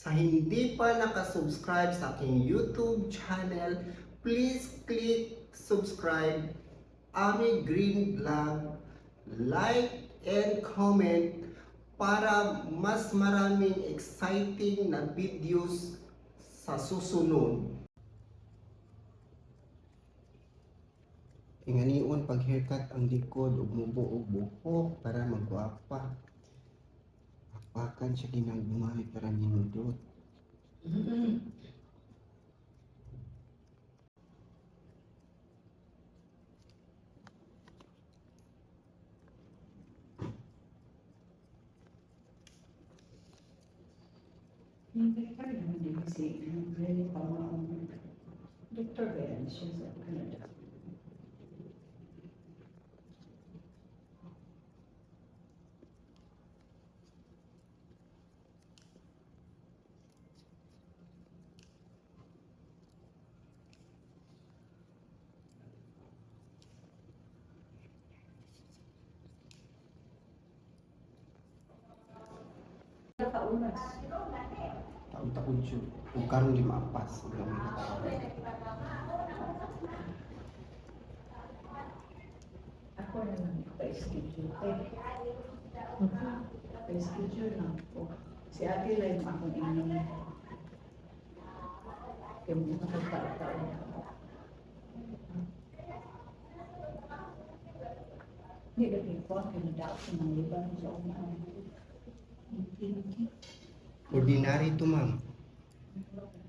Sa hindi pa nakasubscribe sa aking YouTube channel, please click subscribe, Ami Green Vlog, like and comment para mas maraming exciting na videos sa susunod. Inganion pag haircut ang likod ug mubo og buhok para magwapa. Pakpakan siya ginagmay para ninudot. Doktor naman din si really pa Dr. Ben, siya sa Canada. Kaunas. Taon-taon siya. Ug karon di maapas ug gamay na taon. Ako na lang pa-schedule. Eh. Pa-schedule lang ako. Si Ate lang akong inom. Kaya mo nakagtao-tao. Hindi na ko ang kinadaot sa mga liban sa una. Ordinary to, ma'am.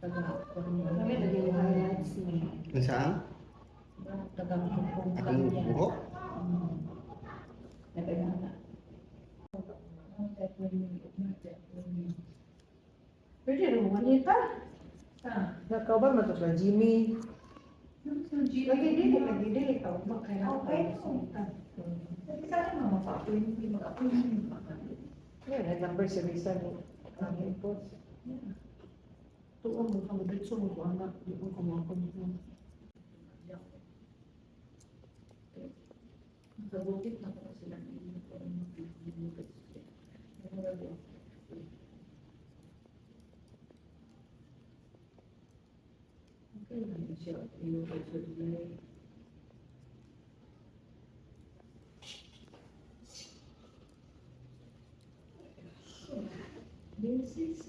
Kami naging highlights ni Unsa ang tagang-tupong akong buhok? Nagayana. Pwede rin mo kanita. Ah, Nakauban man to sa Jimmy. Lagi Lagi dili, lagi dili ka makailangan. Okay. Sabi sa akin, mga pa-appointment, mag-appointment pa kami. Yeah, na number si Risa ni ang input. Tuon mo kang diretso mo ko anak, di mo kamo mo. Sa bukit na ko sila na inyo. Okay lang siya. Iyo ko sa dulay. This is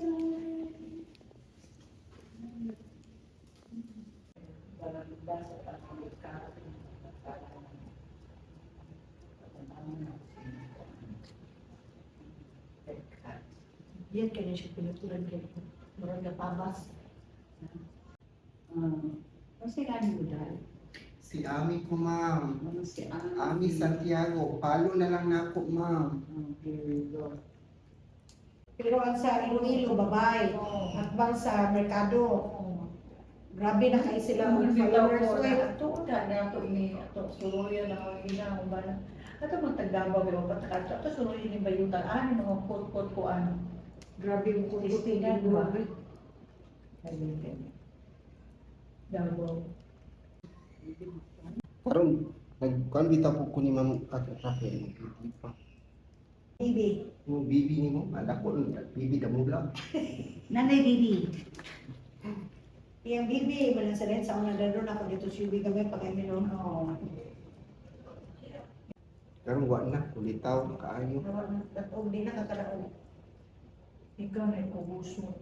Parang basa pa ang Yan kaya siya pinutulan kay murag natabas. Kasi nga mo dahil. Si Ami ko, ma'am. Ano si Ami? Ami Santiago, palo na lang nako, ma'am. Oh, here we go. Pero ang sa Iloilo, babay. Hakbang sa merkado. Grabe na kay sila Ang mga bitaw followers. ko Uy, na ato na nato ni ato suroya na ang ina ba na ato mga tagdabaw ba pataka ato suroya ni bayutan ano mga kot-kot ko ano. Grabe mo kung Testingan ba? Davao. Karon nagkuan bitaw po ko ni ma'am at Rafael bibi pa. Bibi. Mo bibi nimo, adako bibi da mo vlog. Nanay Bibi. Iyang Bibi, walang sa sa una dadon ako dito sa UB kami pag minom. Oo. Karon wa na kulitaw kaayo. Datog di na kakadaog. Ikaw na ikuguso.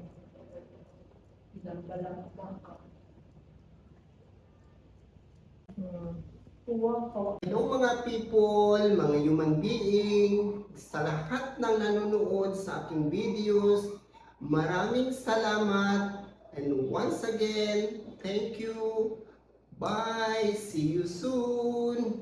Idambalang baka. Uwa ka. Hello mga people, mga human being, sa lahat ng nanonood sa aking videos, maraming salamat and once again, thank you. Bye! See you soon!